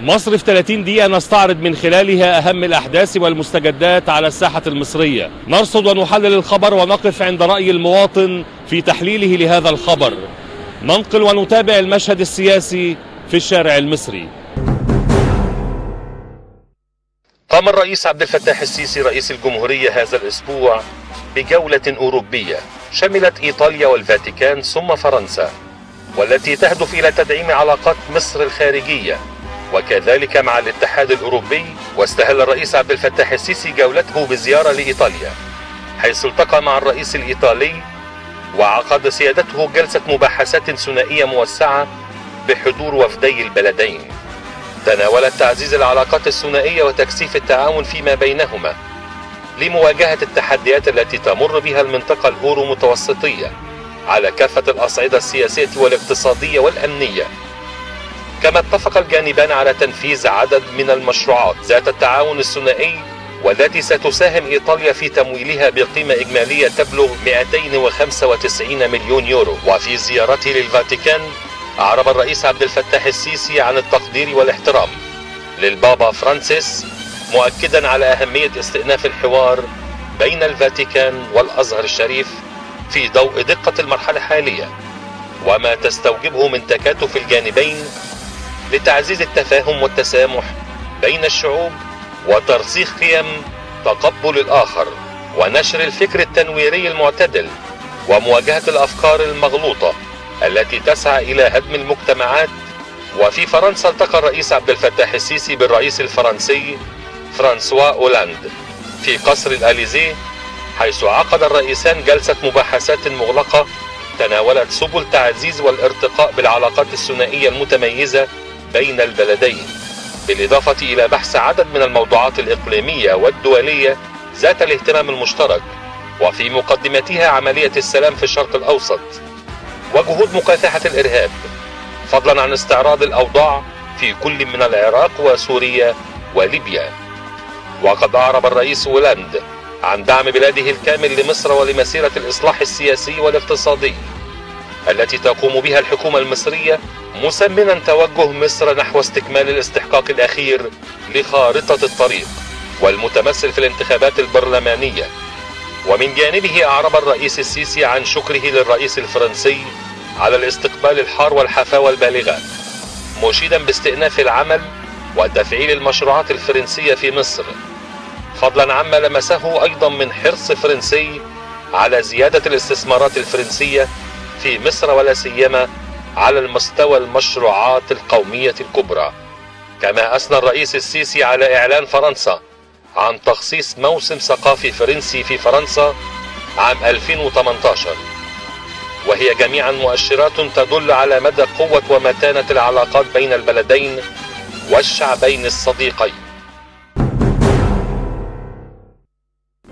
مصر في 30 دقيقة نستعرض من خلالها أهم الأحداث والمستجدات على الساحة المصرية. نرصد ونحلل الخبر ونقف عند رأي المواطن في تحليله لهذا الخبر. ننقل ونتابع المشهد السياسي في الشارع المصري. قام الرئيس عبد الفتاح السيسي رئيس الجمهورية هذا الأسبوع بجولة أوروبية شملت إيطاليا والفاتيكان ثم فرنسا، والتي تهدف إلى تدعيم علاقات مصر الخارجية وكذلك مع الاتحاد الأوروبي. واستهل الرئيس عبد الفتاح السيسي جولته بزيارة لإيطاليا، حيث التقى مع الرئيس الإيطالي وعقد سيادته جلسة مباحثات ثنائية موسعة بحضور وفدي البلدين تناولت تعزيز العلاقات الثنائية وتكثيف التعاون فيما بينهما لمواجهة التحديات التي تمر بها المنطقة الأورو متوسطية على كافة الأصعدة السياسية والاقتصادية والأمنية. كما اتفق الجانبان على تنفيذ عدد من المشروعات ذات التعاون الثنائي والتي ستساهم إيطاليا في تمويلها بقيمة إجمالية تبلغ 295 مليون يورو. وفي زيارته للفاتيكان أعرب الرئيس عبد الفتاح السيسي عن التقدير والاحترام للبابا فرانسيس، مؤكدا على أهمية استئناف الحوار بين الفاتيكان والأزهر الشريف في ضوء دقة المرحلة الحالية وما تستوجبه من تكاتف الجانبين لتعزيز التفاهم والتسامح بين الشعوب وترسيخ قيم تقبل الآخر ونشر الفكر التنويري المعتدل ومواجهة الأفكار المغلوطة التي تسعى إلى هدم المجتمعات. وفي فرنسا التقى الرئيس عبد الفتاح السيسي بالرئيس الفرنسي فرانسوا أولاند في قصر الأليزيه، حيث عقد الرئيسان جلسة مباحثات مغلقة تناولت سبل تعزيز والارتقاء بالعلاقات الثنائية المتميزة بين البلدين، بالإضافة إلى بحث عدد من الموضوعات الإقليمية والدولية ذات الاهتمام المشترك، وفي مقدمتها عملية السلام في الشرق الأوسط وجهود مكافحة الإرهاب، فضلا عن استعراض الأوضاع في كل من العراق وسوريا وليبيا. وقد أعرب الرئيس أولاند عن دعم بلاده الكامل لمصر ولمسيرة الإصلاح السياسي والاقتصادي التي تقوم بها الحكومة المصرية، مسمنا توجه مصر نحو استكمال الاستحقاق الأخير لخارطة الطريق والمتمثل في الانتخابات البرلمانية. ومن جانبه أعرب الرئيس السيسي عن شكره للرئيس الفرنسي على الاستقبال الحار والحفاوة البالغة، مشيدا باستئناف العمل وتفعيل المشروعات الفرنسية في مصر، فضلا عما لمسه أيضا من حرص فرنسي على زيادة الاستثمارات الفرنسية في مصر ولا سيما على المستوى المشروعات القومية الكبرى. كما أثنى الرئيس السيسي على إعلان فرنسا عن تخصيص موسم ثقافي فرنسي في فرنسا عام 2018، وهي جميعا مؤشرات تدل على مدى قوة ومتانة العلاقات بين البلدين والشعبين الصديقين.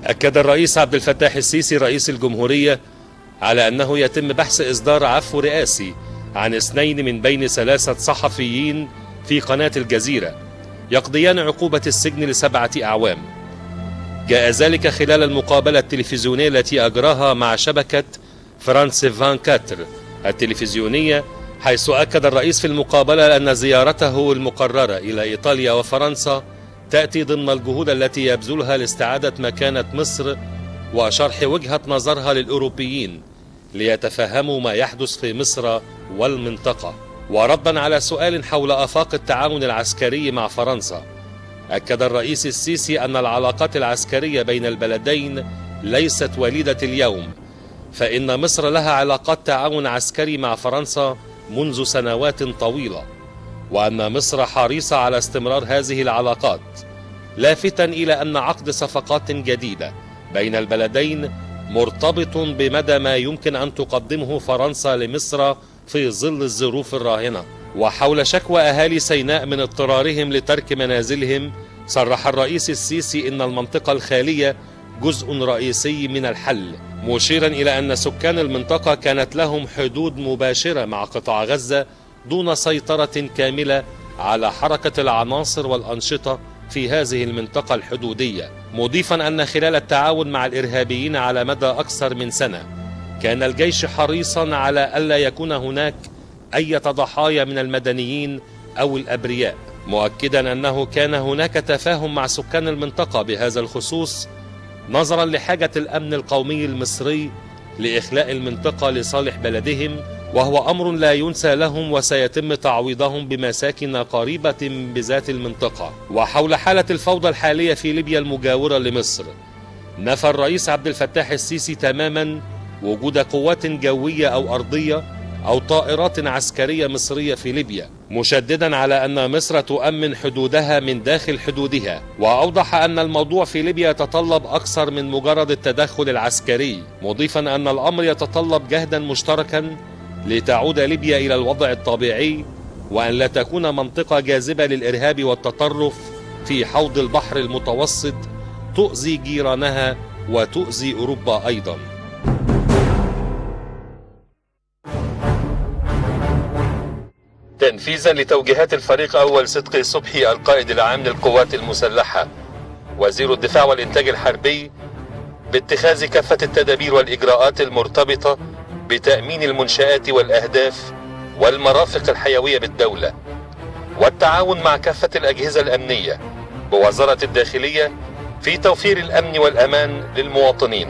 أكد الرئيس عبد الفتاح السيسي رئيس الجمهورية على أنه يتم بحث إصدار عفو رئاسي عن 2 من بين 3 صحفيين في قناة الجزيرة يقضيان عقوبة السجن ل7 أعوام. جاء ذلك خلال المقابلة التلفزيونية التي أجراها مع شبكة فرانس 24 التلفزيونية، حيث أكد الرئيس في المقابلة أن زيارته المقررة إلى إيطاليا وفرنسا تأتي ضمن الجهود التي يبذلها لاستعادة مكانة مصر وشرح وجهة نظرها للأوروبيين ليتفهموا ما يحدث في مصر والمنطقة. وردا على سؤال حول آفاق التعاون العسكري مع فرنسا، أكد الرئيس السيسي أن العلاقات العسكرية بين البلدين ليست وليدة اليوم، فإن مصر لها علاقات تعاون عسكري مع فرنسا منذ سنوات طويلة، وأن مصر حريصة على استمرار هذه العلاقات، لافتا إلى أن عقد صفقات جديدة بين البلدين مرتبط بمدى ما يمكن أن تقدمه فرنسا لمصر في ظل الظروف الراهنة. وحول شكوى أهالي سيناء من اضطرارهم لترك منازلهم، صرح الرئيس السيسي إن المنطقة الخالية جزء رئيسي من الحل، مشيرا إلى أن سكان المنطقة كانت لهم حدود مباشرة مع قطاع غزة دون سيطرة كاملة على حركة العناصر والأنشطة في هذه المنطقة الحدودية، مضيفا أن خلال التعاون مع الإرهابيين على مدى أكثر من سنة كان الجيش حريصا على ألا يكون هناك أي ضحايا من المدنيين أو الأبرياء. مؤكدا أنه كان هناك تفاهم مع سكان المنطقة بهذا الخصوص نظرا لحاجة الأمن القومي المصري لإخلاء المنطقة لصالح بلدهم، وهو أمر لا ينسى لهم، وسيتم تعويضهم بمساكن قريبة بذات المنطقة. وحول حالة الفوضى الحالية في ليبيا المجاورة لمصر، نفى الرئيس عبد الفتاح السيسي تماما وجود قوات جوية أو أرضية أو طائرات عسكرية مصرية في ليبيا، مشددا على أن مصر تؤمن حدودها من داخل حدودها. وأوضح أن الموضوع في ليبيا يتطلب أكثر من مجرد التدخل العسكري، مضيفا أن الأمر يتطلب جهدا مشتركا لتعود ليبيا إلى الوضع الطبيعي، وأن لا تكون منطقة جاذبة للإرهاب والتطرف في حوض البحر المتوسط تؤذي جيرانها وتؤذي أوروبا أيضا. تنفيذا لتوجيهات الفريق أول صدقي صبحي القائد العام للقوات المسلحة، وزير الدفاع والإنتاج الحربي باتخاذ كافة التدابير والإجراءات المرتبطة بتأمين المنشآت والأهداف والمرافق الحيوية بالدولة، والتعاون مع كافة الأجهزة الأمنية بوزارة الداخلية في توفير الأمن والأمان للمواطنين.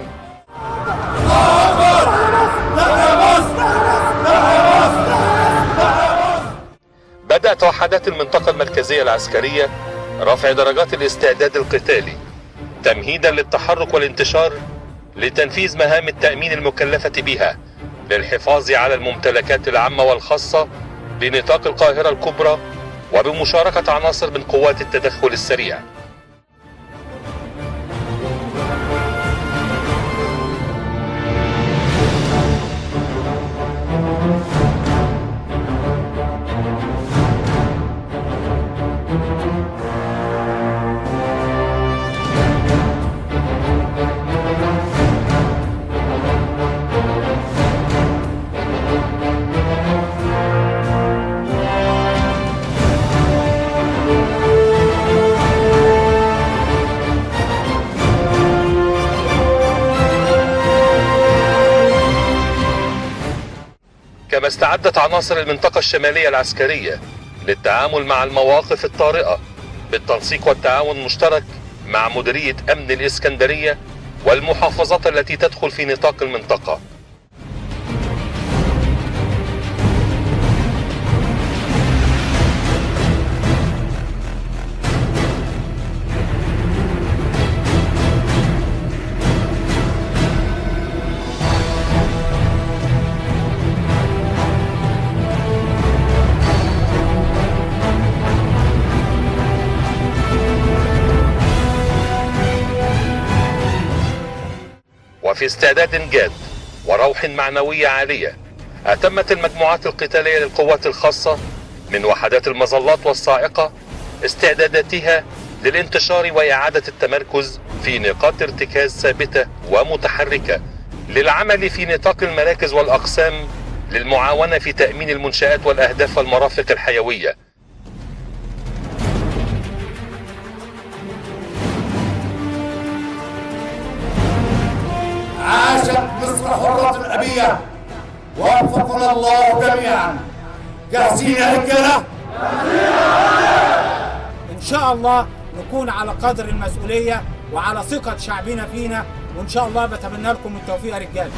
بدأت وحدات المنطقة المركزية العسكرية رفع درجات الاستعداد القتالي تمهيدا للتحرك والانتشار لتنفيذ مهام التأمين المكلفة بها للحفاظ على الممتلكات العامة والخاصة بنطاق القاهرة الكبرى، وبمشاركة عناصر من قوات التدخل السريع. كما استعدت عناصر المنطقة الشمالية العسكرية للتعامل مع المواقف الطارئة بالتنسيق والتعاون المشترك مع مديرية أمن الإسكندرية والمحافظات التي تدخل في نطاق المنطقة. وفي استعداد جاد وروح معنوية عالية، أتمت المجموعات القتالية للقوات الخاصة من وحدات المظلات والصاعقة استعداداتها للانتشار وإعادة التمركز في نقاط ارتكاز ثابتة ومتحركة للعمل في نطاق المراكز والأقسام للمعاونة في تأمين المنشآت والأهداف والمرافق الحيوية. عاشت مصر حرة أبية، ووفقنا الله جميعا. جاهزين يا رجالة؟ إن شاء الله نكون على قدر المسؤولية وعلى ثقة شعبنا فينا، وإن شاء الله بتمنى لكم التوفيق يا رجالة.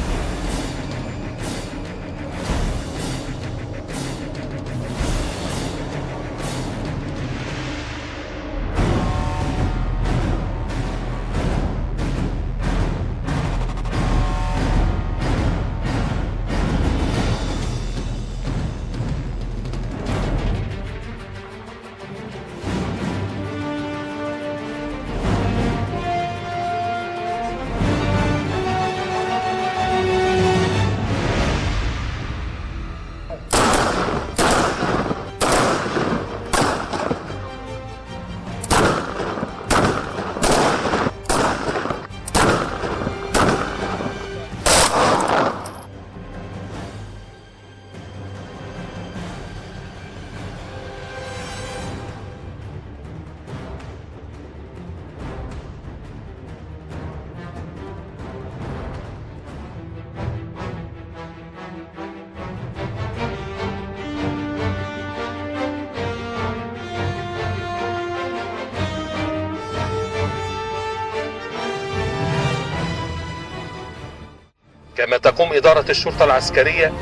كما تقوم إدارة الشرطة العسكرية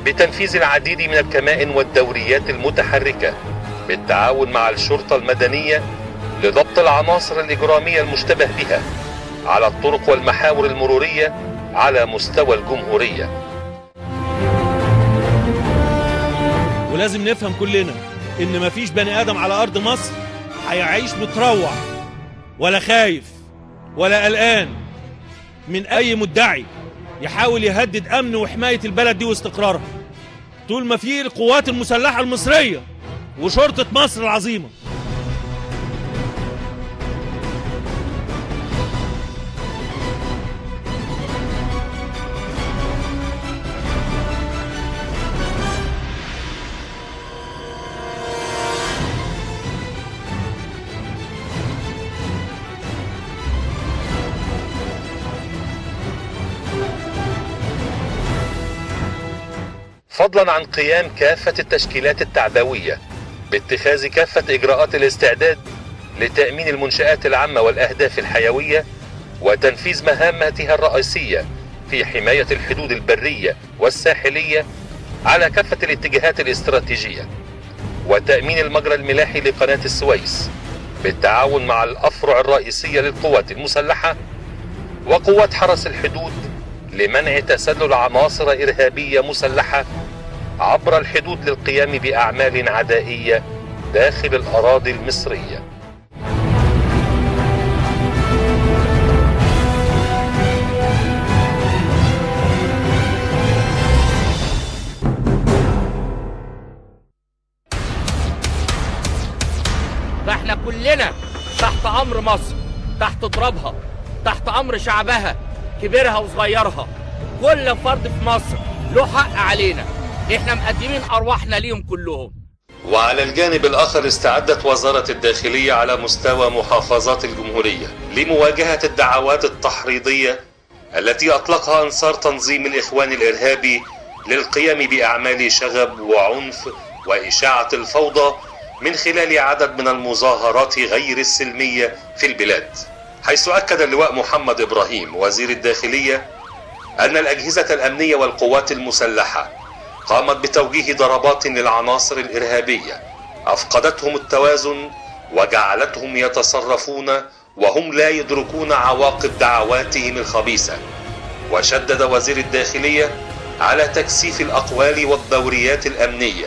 بتنفيذ العديد من الكمائن والدوريات المتحركة بالتعاون مع الشرطة المدنية لضبط العناصر الإجرامية المشتبه بها على الطرق والمحاور المرورية على مستوى الجمهورية. ولازم نفهم كلنا إن مفيش بني آدم على أرض مصر هيعيش متروع ولا خايف ولا قلقان من أي مدعي يحاول يهدد أمن وحماية البلد دي واستقرارها، طول ما في القوات المسلحة المصرية وشرطة مصر العظيمة. فضلا عن قيام كافة التشكيلات التعبوية باتخاذ كافة إجراءات الاستعداد لتأمين المنشآت العامة والأهداف الحيوية وتنفيذ مهاماتها الرئيسية في حماية الحدود البرية والساحلية على كافة الاتجاهات الاستراتيجية، وتأمين المجرى الملاحي لقناة السويس بالتعاون مع الأفرع الرئيسية للقوات المسلحة وقوات حرس الحدود لمنع تسلل عناصر إرهابية مسلحة عبر الحدود للقيام بأعمال عدائية داخل الأراضي المصرية. فاحنا كلنا تحت أمر مصر، تحت ترابها، تحت أمر شعبها كبيرها وصغيرها. كل فرد في مصر له حق علينا، احنا مقدمين ارواحنا ليهم كلهم. وعلى الجانب الآخر استعدت وزارة الداخلية على مستوى محافظات الجمهورية لمواجهة الدعوات التحريضية التي أطلقها أنصار تنظيم الإخوان الإرهابي للقيام بأعمال شغب وعنف وإشاعة الفوضى من خلال عدد من المظاهرات غير السلمية في البلاد، حيث أكد اللواء محمد إبراهيم وزير الداخلية أن الأجهزة الأمنية والقوات المسلحة قامت بتوجيه ضربات للعناصر الإرهابية أفقدتهم التوازن وجعلتهم يتصرفون وهم لا يدركون عواقب دعواتهم الخبيثة. وشدد وزير الداخلية على تكثيف الأقوال والدوريات الأمنية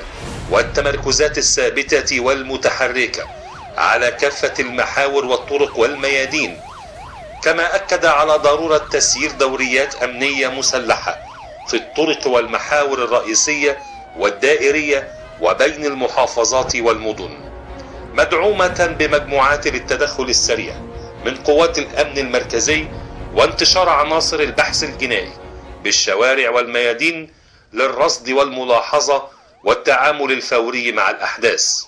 والتمركزات الثابتة والمتحركة على كافة المحاور والطرق والميادين، كما أكد على ضرورة تسيير دوريات أمنية مسلحة في الطرق والمحاور الرئيسية والدائرية وبين المحافظات والمدن، مدعومة بمجموعات للتدخل السريع من قوات الأمن المركزي وانتشار عناصر البحث الجنائي بالشوارع والميادين للرصد والملاحظة والتعامل الفوري مع الأحداث.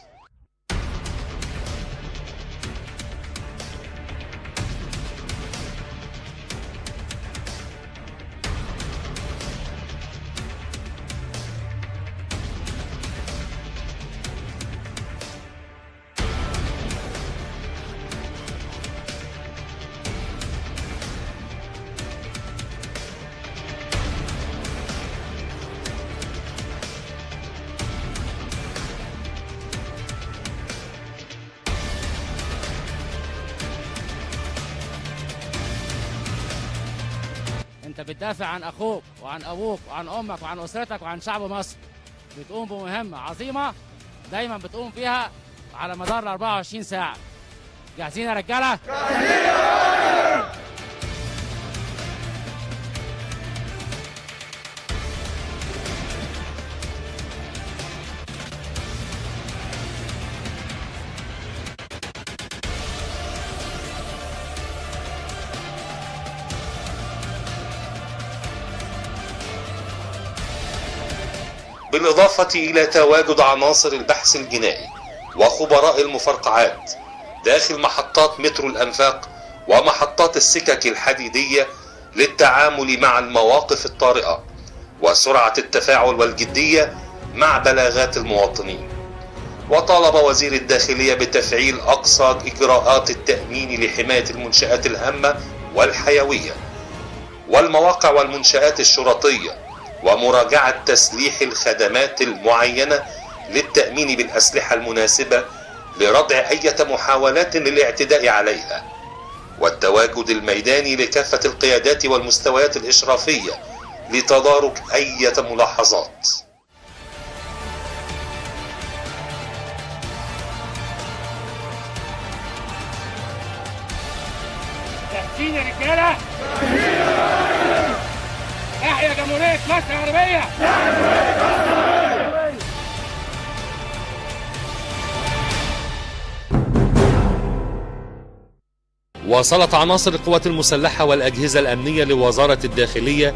انت بتدافع عن اخوك وعن ابوك وعن امك وعن اسرتك وعن شعب مصر، بتقوم بمهمه عظيمه دايما بتقوم فيها على مدار 24 ساعه. جاهزين يا رجاله؟ جاهزين. بالإضافة إلى تواجد عناصر البحث الجنائي وخبراء المفرقعات داخل محطات مترو الأنفاق ومحطات السكك الحديدية للتعامل مع المواقف الطارئة وسرعة التفاعل والجدية مع بلاغات المواطنين. وطالب وزير الداخلية بتفعيل أقصى إجراءات التأمين لحماية المنشآت الهامة والحيوية والمواقع والمنشآت الشرطية، ومراجعة تسليح الخدمات المعينة للتأمين بالأسلحة المناسبة لردع أي محاولات للاعتداء عليها، والتواجد الميداني لكافة القيادات والمستويات الإشرافية لتدارك أي ملاحظات. جاهزين يا رجالة؟ تحيا جمهورية مصر العربية! واصلت عناصر القوات المسلحة والأجهزة الأمنية لوزارة الداخلية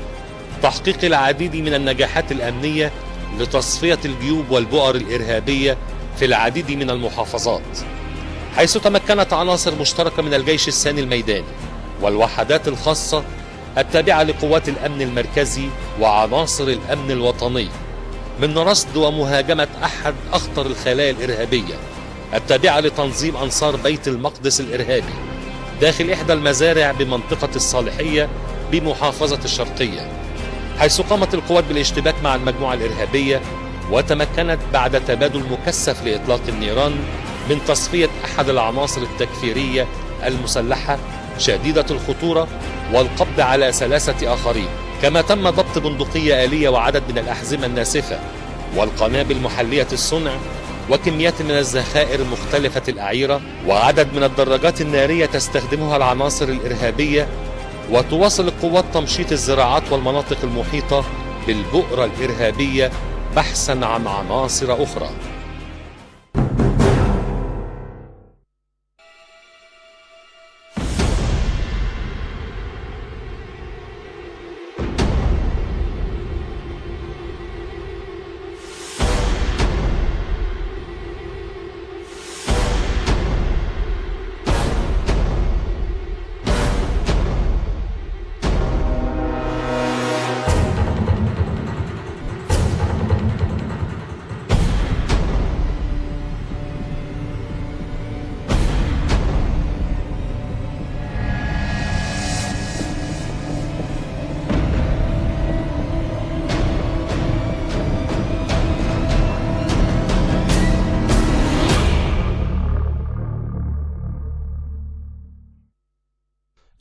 تحقيق العديد من النجاحات الأمنية لتصفية الجيوب والبؤر الإرهابية في العديد من المحافظات، حيث تمكنت عناصر مشتركة من الجيش الثاني الميداني والوحدات الخاصة التابعة لقوات الأمن المركزي وعناصر الأمن الوطني من رصد ومهاجمة أحد أخطر الخلايا الإرهابية التابعة لتنظيم أنصار بيت المقدس الإرهابي داخل إحدى المزارع بمنطقة الصالحية بمحافظة الشرقية، حيث قامت القوات بالاشتباك مع المجموعة الإرهابية وتمكنت بعد تبادل مكثف لإطلاق النيران من تصفية أحد العناصر التكفيرية المسلحة شديدة الخطورة والقبض على 3 آخرين، كما تم ضبط بندقية آلية وعدد من الأحزمة الناسفة والقنابل محلية الصنع وكميات من الذخائر مختلفة الأعيرة وعدد من الدراجات النارية تستخدمها العناصر الإرهابية. وتواصل القوات تمشيط الزراعات والمناطق المحيطة بالبؤرة الإرهابية بحثا عن عناصر أخرى.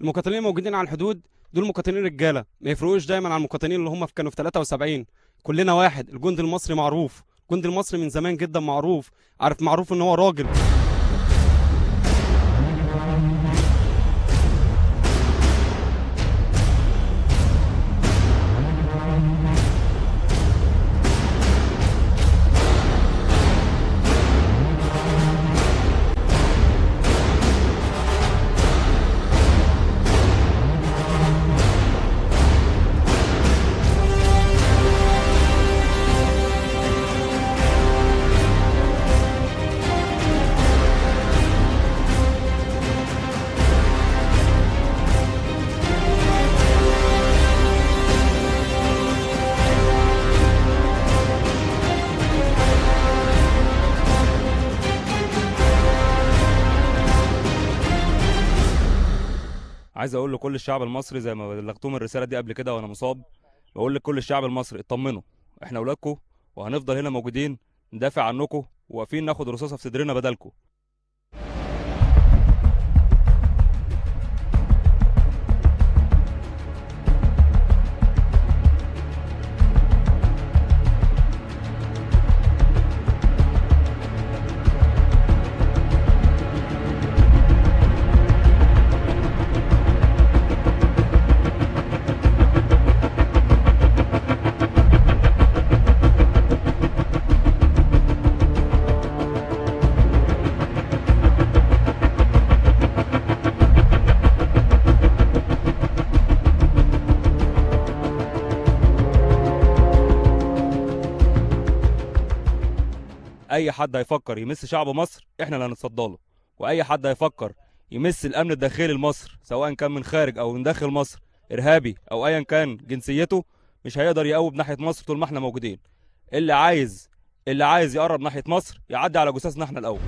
المقاتلين الموجودين على الحدود دول مقاتلين رجاله، ما يفرقوش دايما عن المقاتلين اللي هم كانوا في 73. كلنا واحد. الجندي المصري معروف، الجندي المصري من زمان جدا معروف، معروف ان هو راجل. عايز اقول لكل الشعب المصري زي ما بلغتهم الرساله دي قبل كده وانا مصاب، بقول لكل الشعب المصري اطمنوا، احنا اولادكم وهنفضل هنا موجودين ندافع عنكم وواقفين ناخد رصاصه في صدرنا بدلكم. اي حد هيفكر يمس شعب مصر احنا اللي هنتصدى له، واي حد هيفكر يمس الامن الداخلي لمصر سواء كان من خارج او من داخل مصر ارهابي او ايا كان جنسيته مش هيقدر يقوم ناحيه مصر طول ما احنا موجودين. اللي عايز يقرب ناحيه مصر يعدي على جثثنا احنا الاول.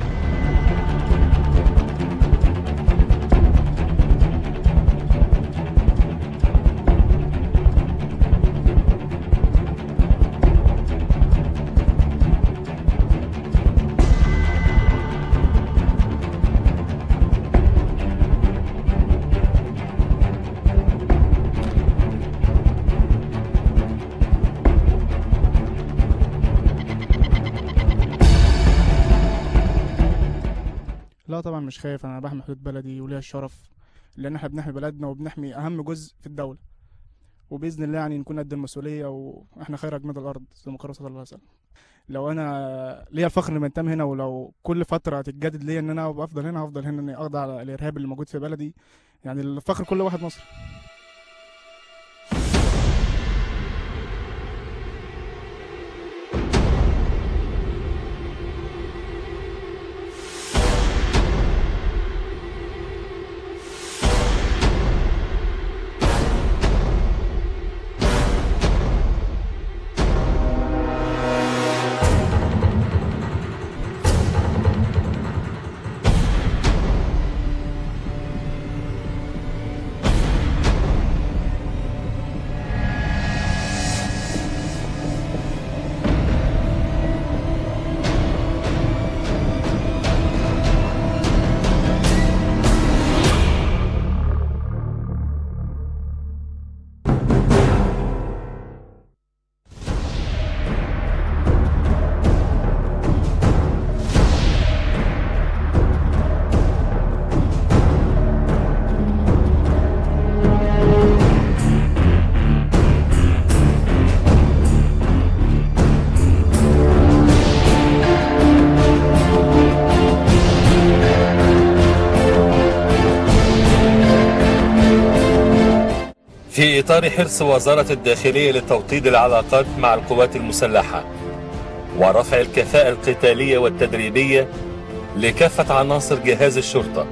طبعا مش خايف، انا بحمي حدود بلدي وليها الشرف، لان احنا بنحمي بلدنا وبنحمي اهم جزء في الدوله، وباذن الله يعني نكون قد المسؤوليه، واحنا خير اجناد الارض زي ما قال صلى الله عليه وسلم. لو انا ليا الفخر اني انتمي هنا، ولو كل فتره تتجدد ليا ان انا افضل هنا، هفضل هنا اني اقضي على الارهاب اللي موجود في بلدي. يعني الفخر كل واحد مصري. في إطار حرص وزارة الداخلية لتوطيد العلاقات مع القوات المسلحة ورفع الكفاءة القتالية والتدريبية لكافة عناصر جهاز الشرطة،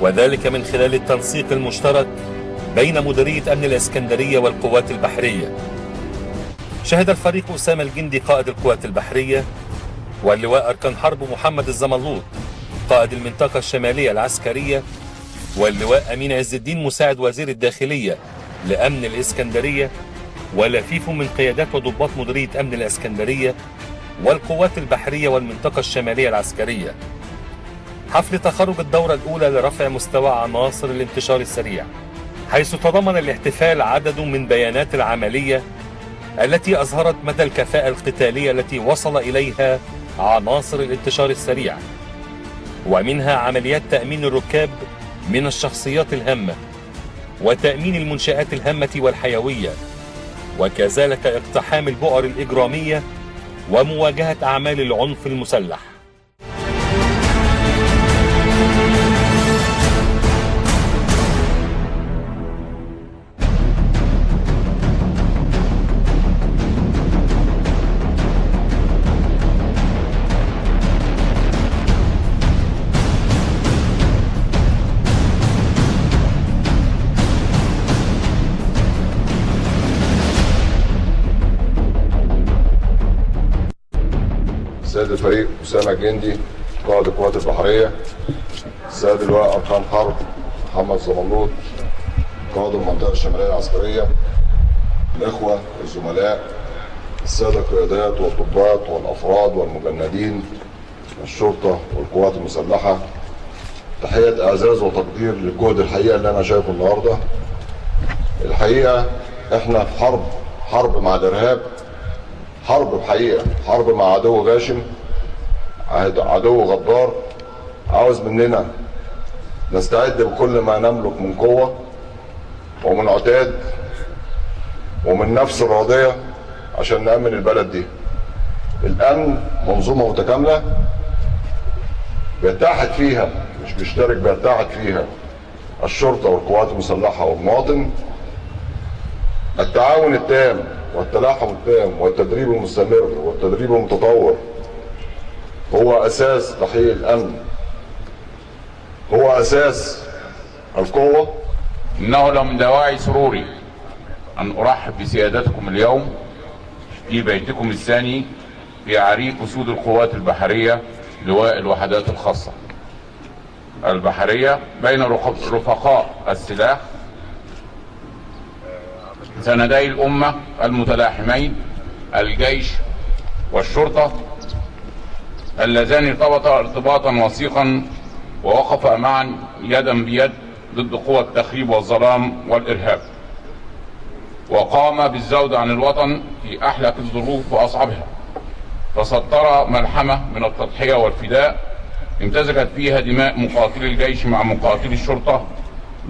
وذلك من خلال التنسيق المشترك بين مديرية أمن الإسكندرية والقوات البحرية، شهد الفريق أسامة الجندي قائد القوات البحرية واللواء أركان حرب محمد الزملوط قائد المنطقة الشمالية العسكرية واللواء أمين عز الدين مساعد وزير الداخلية لأمن الإسكندرية ولفيف من قيادات وضباط مديرية أمن الإسكندرية والقوات البحرية والمنطقة الشمالية العسكرية، حفل تخرج الدورة الأولى لرفع مستوى عناصر الانتشار السريع، حيث تضمن الاحتفال عدد من بيانات العملية التي أظهرت مدى الكفاءة القتالية التي وصل إليها عناصر الانتشار السريع، ومنها عمليات تأمين الركاب من الشخصيات الهامة وتأمين المنشآت الهامة والحيوية، وكذلك اقتحام البؤر الإجرامية ومواجهة أعمال العنف المسلح. السيد الفريق أسامة الجندي قائد القوات البحرية، السيد اللواء أركان حرب محمد الزملوط قائد المنطقة الشمالية العسكرية، الإخوة الزملاء، السادة القيادات والضباط والأفراد والمجندين الشرطة والقوات المسلحة، تحية إعزاز وتقدير للجهد الحقيقة اللي أنا شايفه النهاردة. الحقيقة إحنا في حرب مع الإرهاب، حرب بحقيقة، حرب مع عدو غاشم، عدو غدار، عاوز مننا نستعد بكل ما نملك من قوة ومن عتاد ومن نفس راضية عشان نأمن البلد دي. الأمن منظومة متكاملة بيتحد فيها، مش بيشترك، بيتحد فيها الشرطة والقوات المسلحة والمواطن. التعاون التام والتلاحم التام والتدريب المستمر والتدريب المتطور هو أساس تحقيق الأمن، هو أساس القوة. إنه لمن دواعي سروري أن أرحب بسيادتكم اليوم في بيتكم الثاني في عريق أسود القوات البحرية لواء الوحدات الخاصة البحرية بين رفقاء السلاح سندي الأمة المتلاحمين الجيش والشرطة اللذان ارتبطا ارتباطا وثيقا ووقفا معا يدا بيد ضد قوى التخريب والظلام والإرهاب، وقام بالزود عن الوطن في أحلك الظروف وأصعبها، فسطر ملحمة من التضحية والفداء امتزجت فيها دماء مقاتلي الجيش مع مقاتلي الشرطة،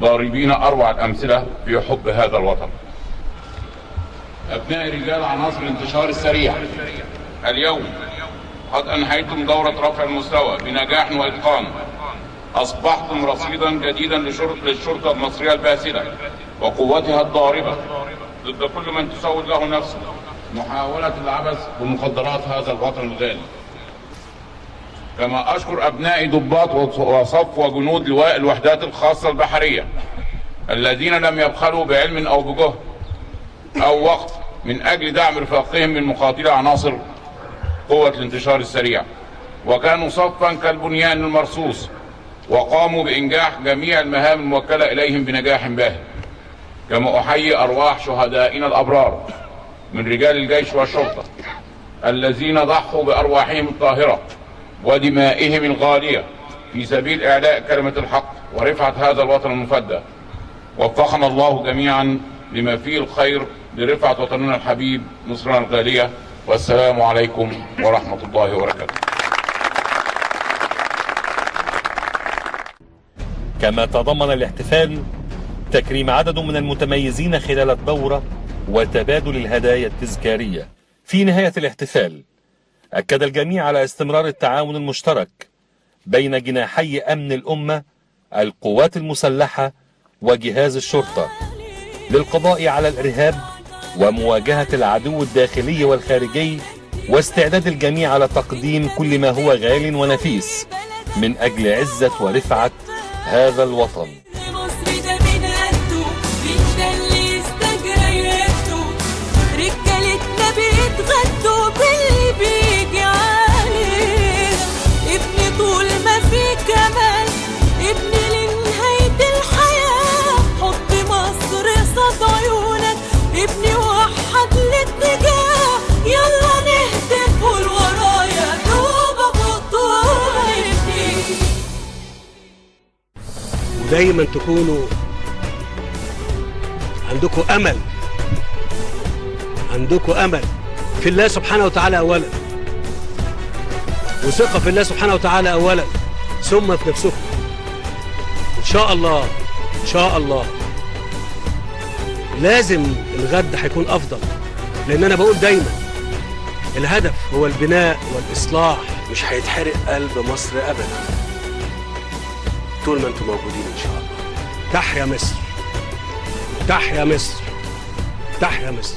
ضاربين أروع الأمثلة في حب هذا الوطن. أبناء رجال عناصر الانتشار السريع، اليوم قد أنهيتم دورة رفع المستوى بنجاح وإتقان. أصبحتم رصيدا جديدا للشرطة المصرية الباسلة وقوتها الضاربة ضد كل من تسود له نفسه محاولة العبث بمخدرات هذا الوطن الغالي. كما أشكر أبنائي ضباط وصف وجنود لواء الوحدات الخاصة البحرية الذين لم يبخلوا بعلم أو بجهد أو وقت من أجل دعم رفاقهم من مقاتلي عناصر قوة الانتشار السريع، وكانوا صفا كالبنيان المرصوص وقاموا بإنجاح جميع المهام الموكلة إليهم بنجاح باهر. كما أحيي أرواح شهدائنا الأبرار من رجال الجيش والشرطة الذين ضحوا بأرواحهم الطاهرة ودمائهم الغالية في سبيل إعلاء كلمة الحق ورفعة هذا الوطن المفدى. وفقنا الله جميعا لما فيه الخير لرفعة وطننا الحبيب مصرنا الغالية، والسلام عليكم ورحمة الله وبركاته. كما تضمن الاحتفال تكريم عدد من المتميزين خلال الدورة وتبادل الهدايا التذكارية. في نهاية الاحتفال أكد الجميع على استمرار التعاون المشترك بين جناحي أمن الأمة القوات المسلحة وجهاز الشرطة للقضاء على الإرهاب ومواجهة العدو الداخلي والخارجي، واستعداد الجميع على تقديم كل ما هو غال ونفيس من أجل عزة ورفعة هذا الوطن. ابني وحد الاتجاه، يلا نهتف والورايا دوبة بطولتي. ودايما تكونوا عندكم امل في الله سبحانه وتعالى اولا، وثقة في الله سبحانه وتعالى اولا، ثم في نفسكم. ان شاء الله ان شاء الله لازم الغد هيكون افضل، لان انا بقول دايما الهدف هو البناء والاصلاح. مش هيتحرق قلب مصر ابدا طول ما انتم موجودين ان شاء الله. تحيا مصر، تحيا مصر، تحيا مصر.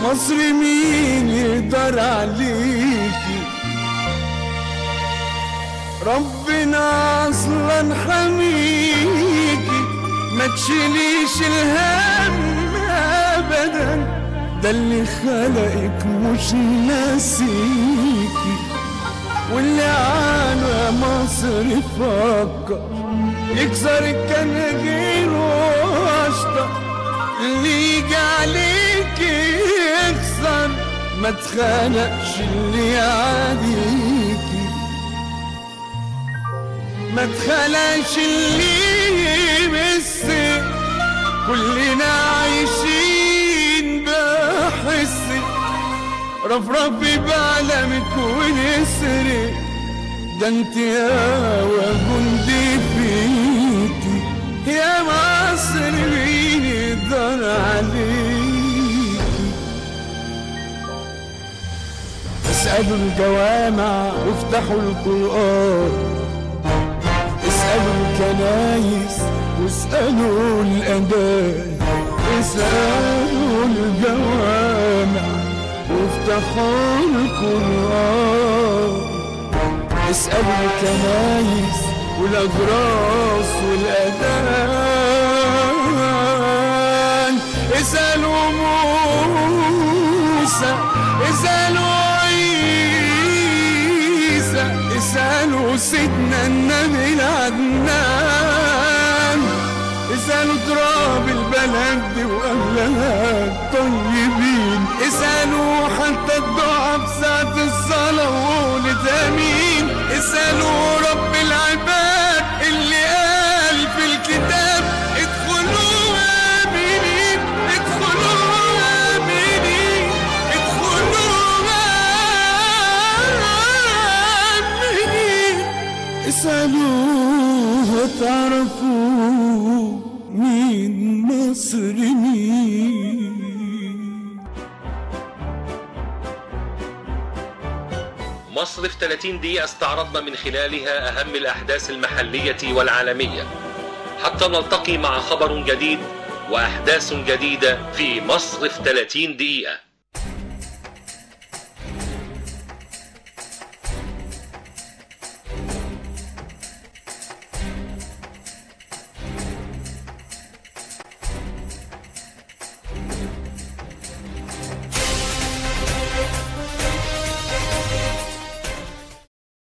مصر مين يقدر عليكي؟ ربنا اصلا حميكي، ما تشيليش الهم ابدا، ده اللي خلقك مش ناسيكي، واللي عنه يا مصر يفكر يكسر الكناجير واشطر، اللي يجي عليكي يكسر، ما تخانقش اللي يعاديكي، ما تخلقش اللي يمسك، كلنا عايشين بحسك، رفرفي بعلمك ونسرك، ده انت يا وجندي فيكي، يا مصر مين يقدر عليكي؟ اسألوا الجوامع وافتحوا القرآن، اسألوا الكنايس واسألوا الأذان، اسألوا الجوامع وافتحوا القرآن، اسألوا الكنايس والأجراس والأذان، اسألوا موسى، اسألوا عيسى، اسألوا سيدنا النبي العدنان، اسألوا تراب البلد دي وأهلها الطيبين، اسألوا حتى الدعاء بساعة الصلاة وقولت آمين، اسألوا رب العباد اللي قال في الكتاب ادخلوا آمنين، ادخلوا آمنين، ادخلوا آمنين، اسألوا هتعرفوا مين مصر مين. مصر في 30 دقيقة استعرضنا من خلالها أهم الأحداث المحلية والعالمية، حتى نلتقي مع خبر جديد وأحداث جديدة في مصر في 30 دقيقة.